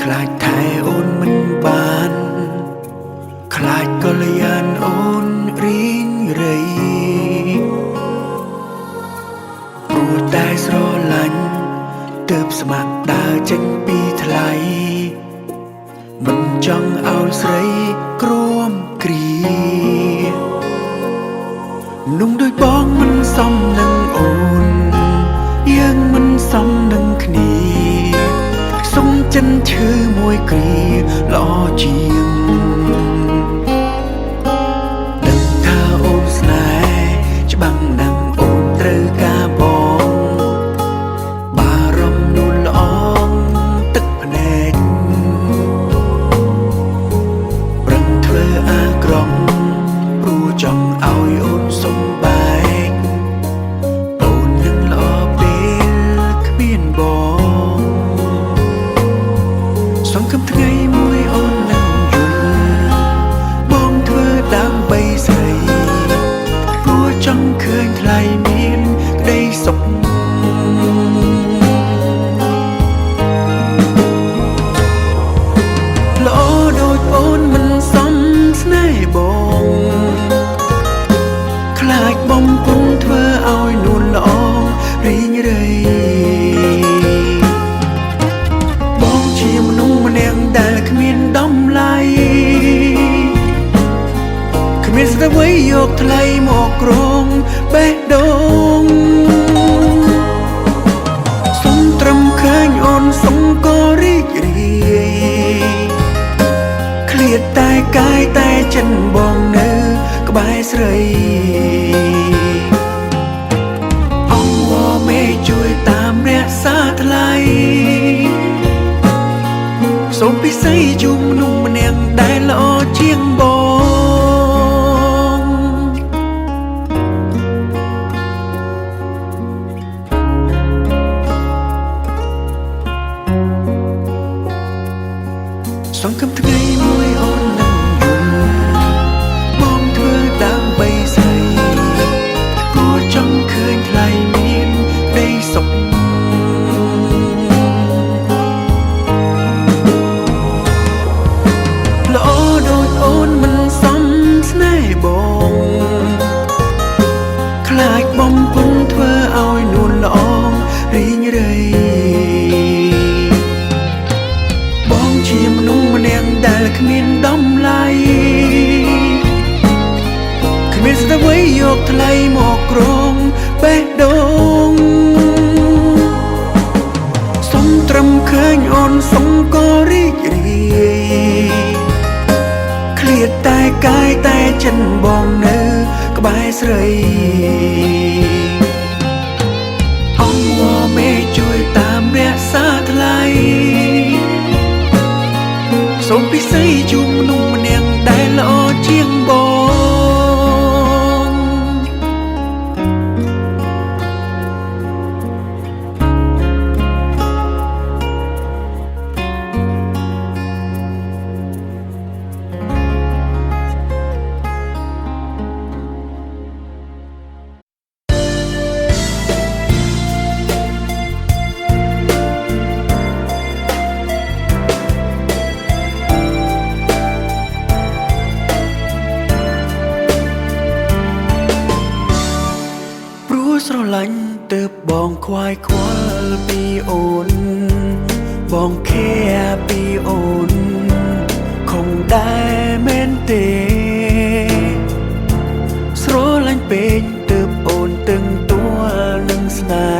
ខ្លាចថែអូនមិនបានខ្លាចកល្យានអូនរីងរៃព្រោះតែស្រឡាញ់ទើបស្ម័គ្រដើរចេញពីថ្លៃមិនចង់ឲ្យស្រីក្រមគ្រា นุ่งដោយបងមិនសមនឹងអូនយើងមិនសមនឹងគ្នាសុំចិនឈឺមួយគ្រាល្អជាងដឹងថាអូនស្នេហ៍ច្បាំងណាស់អូនត្រូវការបងបារម្ភនួនល្អងទឹកភ្នែកប្រឹងធ្វើអាក្រក់ព្រោះចង់ឲ្យអូនសំបែកអូននឹងល្អពេលគ្មានបងសង្ឃឹមថ្ងៃមួយអូននឹងយល់បងធ្វើដើម្បីស្រីព្រោះចង់ឃើញថ្លៃមានក្តីសុខ ល្អដូចអូនមិនសមស្នេហ៍បងខ្លាចបំពុនធ្វើឲ្យនួនល្អរីងរៃបងជាមនុស្សម្នាក់ដែលគ្មានតម្លៃគ្មានស្អ្វីយកថ្លៃមកក្រងបេះដូងសុំត្រឹមឃើញអូនសុំក៏រីករាយ ឃ្លាតតែកាយតែចិនបងនៅក្បែរស្រីអង្គវមេជួយតាមរក្សាថ្លៃសូមពិសីជុំមនុស្សម្នាក់ដែលល្អជាងបងសង្ឃឹមថ្ងៃមួយអូននឹងយល់បងធ្វើដើម្បីស្រីព្រោះចង់ឃើញថ្លៃមានក្តីសុខ ល្អដូចអូនមិនសមស្នេហ៍បងខ្លាចបំពុនធ្វើឲ្យនួនល្អងរីងរៃបងជាមនុស្សម្នាក់ដែលគ្មានតម្លៃគ្មានស្អ្វីយកថ្លៃមកក្រងបេះដូងសុំត្រឹមឃើញអូនសុំក៏រីករាយ ឃ្លាតតែកាយតែចិនបងនៅក្បែរស្រីអង្គវមេជួយតាមរក្សាថ្លៃសូមពិសីជូនមនុស្សម្នាក់ដែលល្អជាងបង ព្រោះស្រឡាញ់ទើបបងខ្វាយខ្វល់ពីអូនបងខែពីអូនខំដែរមែនទេស្រឡាញ់ពេកទើបអូនទឹងទួលនឹងស្នេ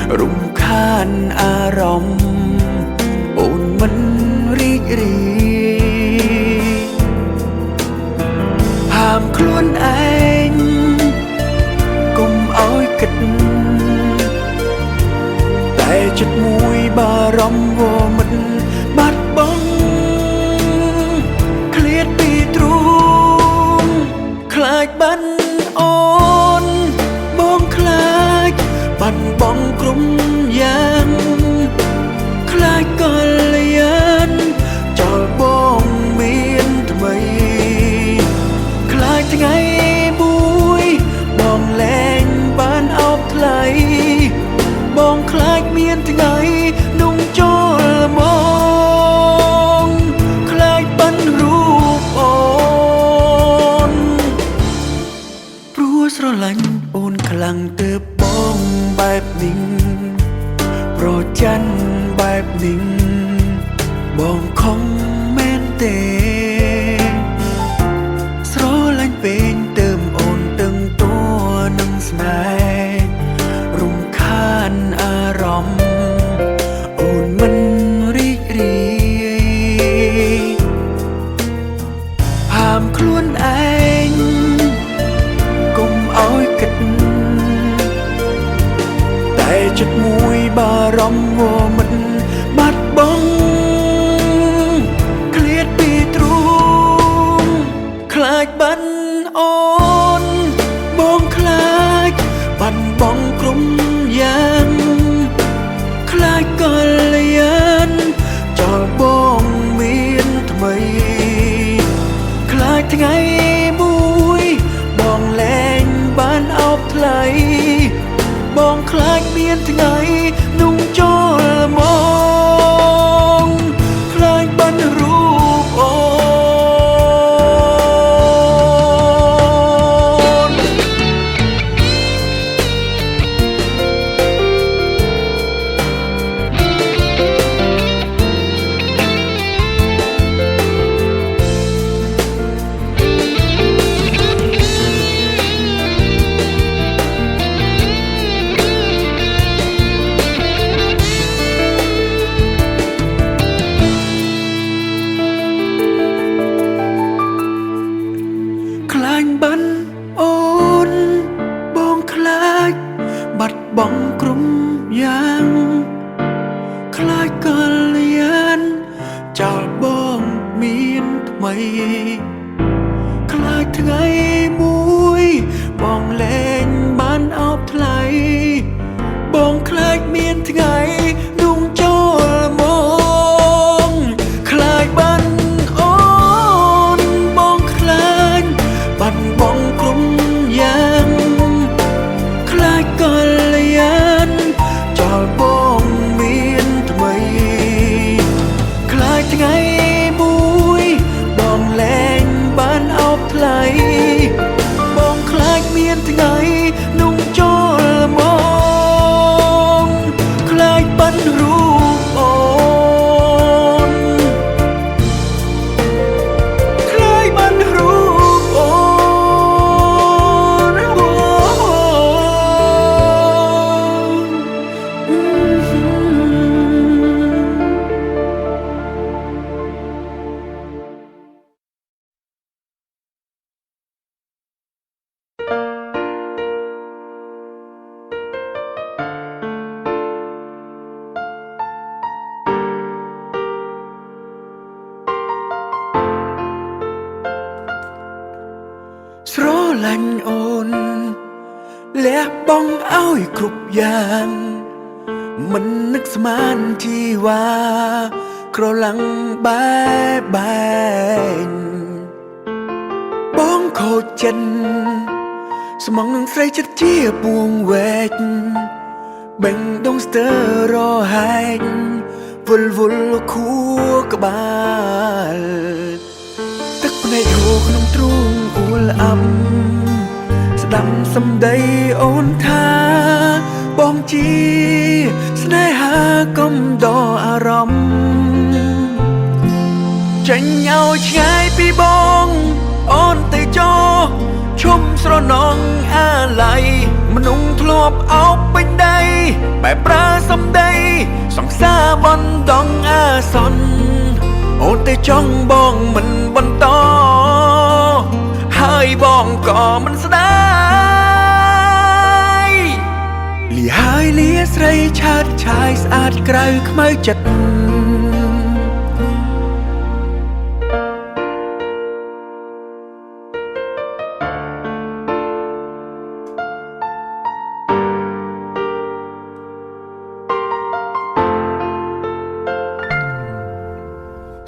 ហ៍រំខានអារម្មណ៍អូនមិនរីករាយហាមខ្លួនឯង កុំឲ្យគិតតែចិត្តមួយបារម្ភវមិនបាត់បង់ឃ្លាតពីទ្រូងខ្លាចបានអូនបងខ្លាចបាត់បង់ក្រុមយ៉ាងខ្លាចកល្យានចោលបងមានថ្មី ខ្លាចថ្ងៃមួយបងលែងបានអោបថ្លៃបងខ្លាចមានថ្ងៃនងចូលមក លាញ់អូនខ្លាំងទើបបងបែបនេះប្រច័នបែបនេះបងខំមែនទេស្រលាញ់ពេញទើបអូនទាំងតួនឹងស្នេហ៍រំខានអារម្មណ៍អូនមិនរីករាយហាមខ្លួនឯងកុំឲ្យគិតតែចិត្តមួយបារម្ភវមិនបាត់បង់ឃ្លាតពីទ្រូងខ្លាចបាន់អូនបងខ្លាចបាត់បង់ក្រុមយ៉ាងខ្លាចកល្យានចោលបងមានថ្មីខ្លាចថ្ងៃមួយបងលែងបានអោបថ្លៃបងខ្លាចមានថ្ងៃនោះចូលមកខ្លាចបានរូបអូនខ្លាចបានអូនបងខ្លាចបាត់បង់ក្រុមយ៉ាងខ្លាចកល្យានចោលបងមានថ្មីខ្លាចថ្ងៃមួយបងលែងបានអោបថ្លៃបងខ្លាចមានថ្ងៃនោះចូលមកខ្លាចបានអូនបងខ្លាចបាត់បង់ក្រុមយ៉ាងខ្លាចកល្យានចោលបងមានថ្មីខ្លាចថ្ងៃមួយបងលែងបានអោបថ្លៃបងខ្លាចមានថ្ងៃនោះចូលមកខ្លាចបាត់រូបអូនខ្លាចបាត់រូបអូន ស្រលាញ់អូនលះបង់ឲ្យគ្រប់យ៉ាងមិននឹកស្មានជីវ៉ាក្រឡាំងបែបែងបងខូចចិនស្មងនឹងស្រីចិត្តជាពួងវែកបេងដងស្ទើរហែកវល់វល់ខួរក្បាលទឹកភ្នែកហូរក្នុងទ្រូងអួលអាំស្ដាំសំដីអូនថាបងជាស្នេហាកំដរអារម្មណ៍ចេញឲ្យឆ្ងាយពីបងអូនទៅចោឈុំស្រណងអាល័យមនុស្សធ្លាប់អោបពេញដីបែបប្រើសំដីសង្សារបណ្ដងអាសន្នអូនទៅចង់បងមិនបន្តហើយបងក៏មិនស្ដាយលាហើយលាស្រីឆើតឆាយស្អាតក្រៅខ្មៅចិត្ត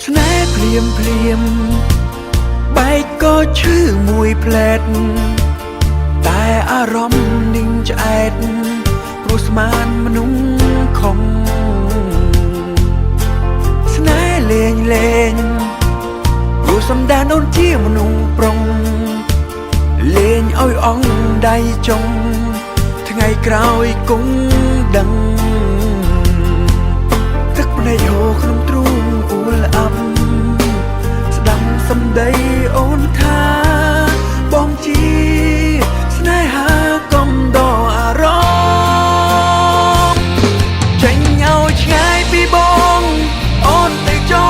ស្នេហ៍ភ្លាមភ្លាមបែកក៏ឈឺមួយផ្លែតតែអារម្មណ៍នឹងឆ្អែតព្រោះស្មានមនុស្សខំស្នេហ៍លេងលេងព្រោះសំដានអូនជាមនុស្សប្រុងលេងឲ្យអង្គ ដៃចុងថ្ងៃក្រោយគង់ដឹងទឹកភ្នែកហូរក្នុងទ្រូងអួលអាប់ស្ដាំសំដីអូនថាបងជាស្នេហាកំដរអារម្មណ៍ចេញឲ្យឆ្ងាយពីបងអូនទៅចោ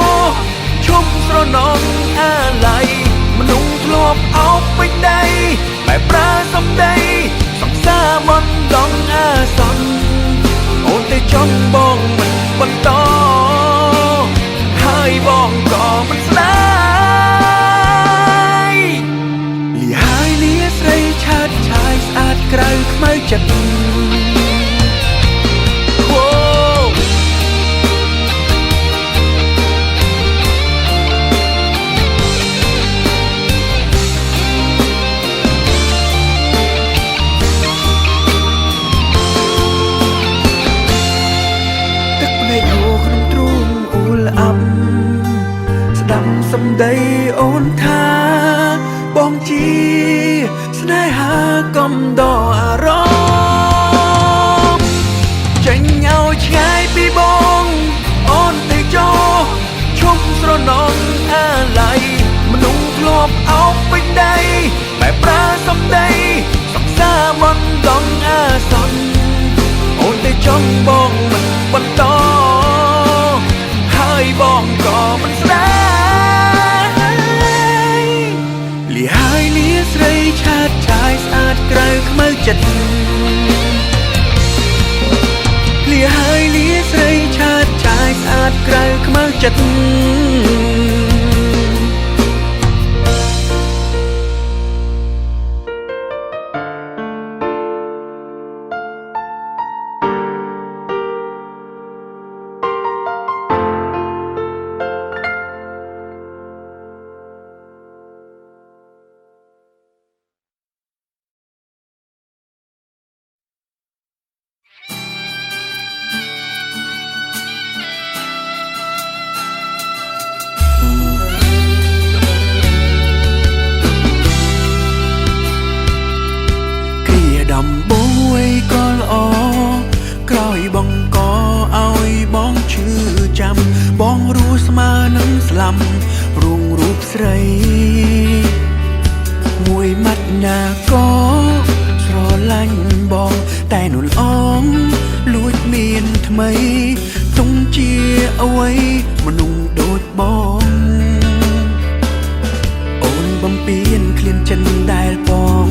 ឈុំស្រណងអាល័យមនុស្សធ្លាប់អោបពេញដៃបែបប្រើសំដីសង្សារបណ្ដងអាសន្នអូនទៅចង់បងមិនបន្តហើយបងក៏មិនស្ដាយលីហើយលាស្រីឆាតឆាយស្អាតក្រៅខ្មៅចិត្តអូទឹកភ្នែកហូរក្នុងទ្រូងអួលអាប់ស្ដាំសំដីអូនថាបងជាស្នេហាកំដរអារម្មណ៍ចេញឲ្យឆ្ងាយពីបងអូនទៅចោឈុំស្រណងអាល័យមនុស្សធ្លាប់អោបពេញដៃបែបប្រើសំដីសង្សារបណ្ដងអាសន្នអូនទៅចង់បងមិនបន្តហើយបងក៏មិនស្ដាយលីហើយលាស្រីឆាតឆាយស្អាតក្រៅខ្មៅចិត្តលីហើយលាស្រីឆាតឆាយស្អាតក្រៅខ្មៅចិត្តដំបូងក៏ល្អក្រោយបងក៏ឲ្យបងឈឺចាំបងรู้ស្មើនឹងស្លាំរួងរូបស្រីមួយម៉ាត់ណាក៏ស្រឡាញ់បងតែនួនអងលួចមានថ្មីទុំជាអ្វីមនុស្សដូចបងអូនបំពេញឃ្លានចិនដែលបង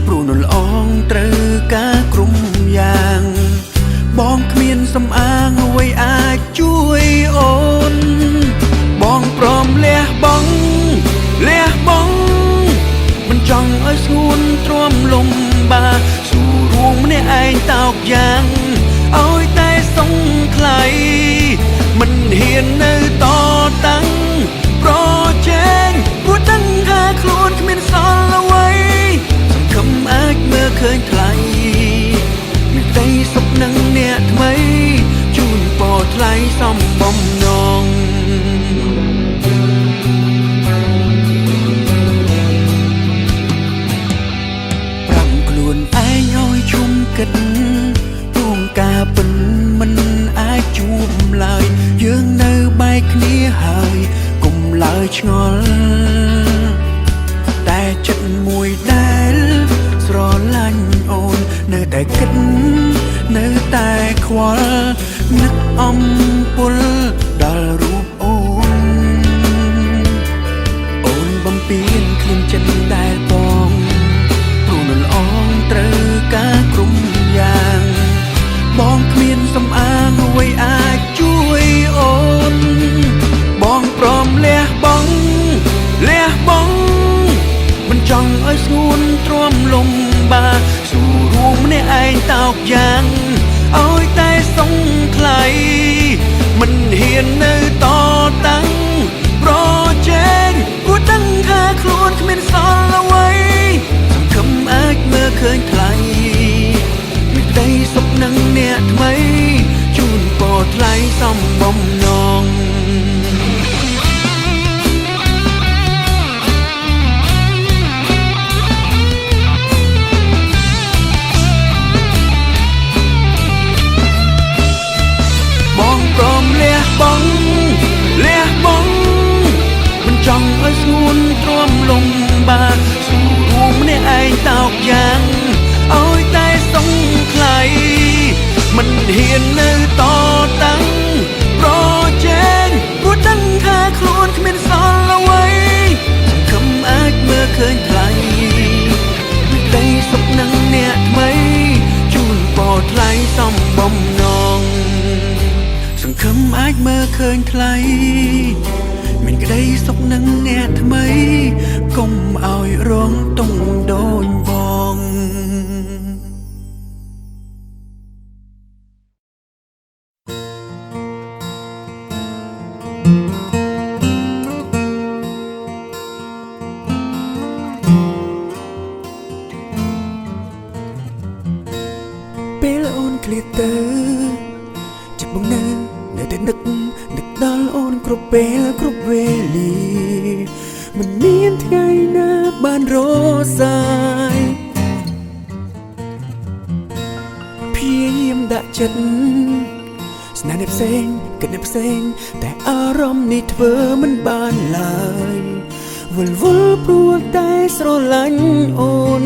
ព្រោះនួនអងត្រូវការក្រុមយ៉ាងបងគ្មានសំអាងអ្វីអាចជួយអូនបងព្រមលះបង់លះបង់មិនចង់ឲ្យស្ងួនទ្រាំលំបាស៊ូរួមម្នាក់ឯងតោកយ៉ាងឲ្យតែសងថ្លៃមិនហ៊ាននៅតតាំងប្រជែងព្រោះដឹងថាខ្លួនគ្មានសល់អ្វីសង្ឃឹមអាចមើលឃើញថ្លៃមានក្តីសុខនឹងអ្នកថ្មីជូនពរថ្លៃសំបំណងប្រាំខ្លួនឯងឲ្យជុំគិតព្រោះការពិនមិនអាចជួបឡើយយើងនៅបែកគ្នាហើយគុំឡើយឆ្ងល់តែចិត្តមួយដែលស្រឡាញ់អូននៅតែគិតនៅតែខ្វល់នឹកអំពុលដល់រូបអូនអូនបំពេញឃ្លានចិត្តដែលបងព្រោះនួនអងត្រូវការក្រុមយ៉ាងបងគ្មានសំអាងអ្វីអាចជួយអូនបងព្រមលះបង់លះបង់មិនចង់ឲ្យស្ងួនទ្រាំលំបាស៊ូរួមម្នាក់ឯងតោកយ៉ាងឲ្យតែសងថ្លៃមិនហ៊ាននៅតតាំងប្រជែងព្រោះដឹងថាខ្លួនគ្មានសល់អ្វីសង្ឃឹមអាចមើលឃើញថ្លៃមានក្តីសុខនឹងអ្នកថ្មីជូនពរថ្លៃសំបំណង ហ៊ាននៅតតាំងប្រជែងព្រោះដឹងថាខ្លួនគ្មានសល់អ្វីសង្ឃឹមអាចមើលឃើញថ្លៃមានក្តីសុខនឹងអ្នកថ្មីជូនពរថ្លៃសំបំណងសង្ឃឹមអាចមើលឃើញថ្លៃមានក្តីសុខនឹងអ្នកថ្មីកុំឲ្យរងទុំដូចបង ពេលអូនឃ្លាតទៅចិត្តបងនៅនៅតែនឹកនឹកដល់អូនគ្រប់ពេលគ្រប់វេលាមិនមានថ្ងៃណាបានរសាយព្យាយាមដាក់ចិត្តស្នេហ៍អ្នកផ្សេងគិតអ្នកផ្សេងតែអារម្មណ៍នេះធ្វើមិនបានឡើយវល់វល់ព្រោះតែស្រឡាញ់អូន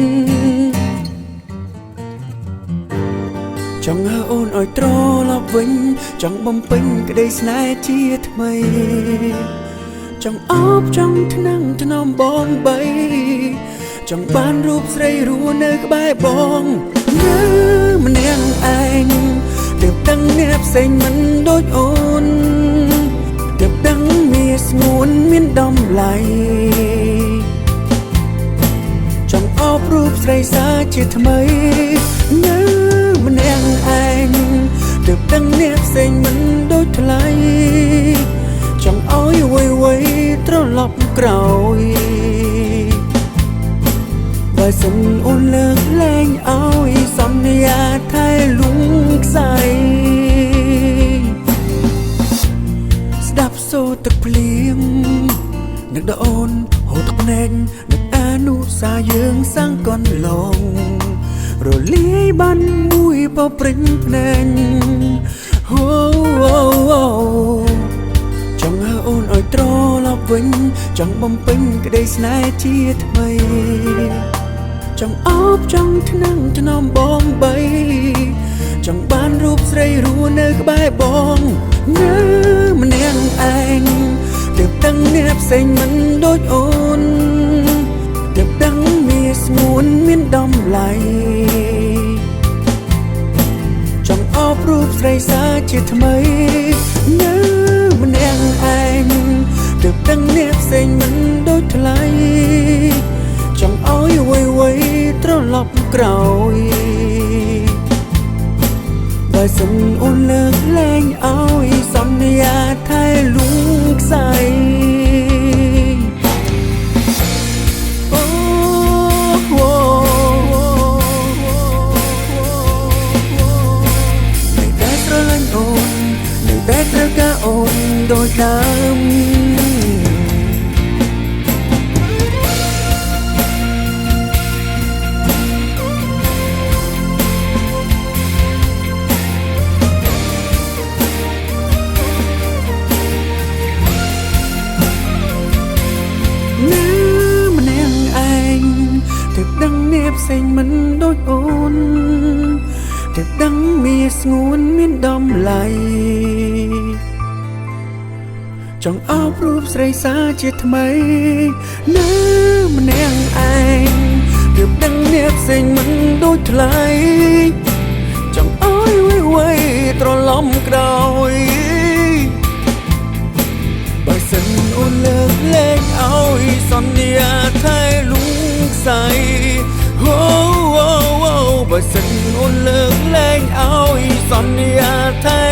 ចង់ឲ្យអូនឲ្យត្រឡប់វិញចង់បំពេញក្តីស្នេហ៍ជាថ្មីចង់អបចង់ថ្នាំងថ្នមបងបីចង់បានរូបស្រីរស់នៅក្បែរបងនៅម្នាក់ឯងទើបដឹងអ្នកផ្សេងមិនដូចអូនទើបដឹងមានស្ងួនមានតម្លៃចង់អបរូបស្រីសាជាថ្មីនៅម្នាក់ឯងទើបដឹងអ្នកផ្សេងមិនដូចថ្លៃចង់ឲ្យអ្វីៗត្រឡប់ក្រោយបើសិនអូនលើកលែងឲ្យសន្យាថែលួងខ្សែស្ដាប់សូរទឹកភ្លៀងនឹកដល់អូនហូរទឹកភ្នែកនឹកអនុសាយើងសាងកន្លងរលាយបានមួយពព្រិញភ្នែកហូចង់ឲ្យអូនឲ្យត្រឡប់វិញចង់បំពេញក្តីស្នេហ៍ជាថ្មីចង់អបចង់ថ្នាំងថ្នមបងបីចង់បានរូបស្រីរស់នៅក្បែរបងនៅម្នាក់ឯងទើបដឹងអ្នកផ្សេងមិនដូចអូនទើបដឹងមានស្ងួនមានតម្លៃចង់អបរូបស្រីសាជាថ្មីនៅម្នាក់ឯងទើបដឹងអ្នកផ្សេងមិនដូចថ្លៃចង់ឲ្យអ្វីៗត្រឡប់ក្រោយបើសិនអូនលើកលែងឲ្យសន្យាថែលួងខ្សែអូនៅតែស្រឡាញ់អូននៅតែត្រូវការអូនដូចដើមនៅម្នាក់ឯងទើបដឹងអ្នកផ្សេងមិនដូចអូនទើបដឹងមានស្ងួនមានតម្លៃចង់អបរូបស្រីសាជាថ្មីនៅម្នាក់ឯងទើបដឹងអ្នកផ្សេងមិនដូចថ្លៃចង់ឲ្យអ្វីៗត្រឡប់ក្រោយបើសិនអូនលើកលែងឲ្យសន្យាថែលួងខ្សែអូបើសិនអូនលើកលែងឲ្យសន្យាថែ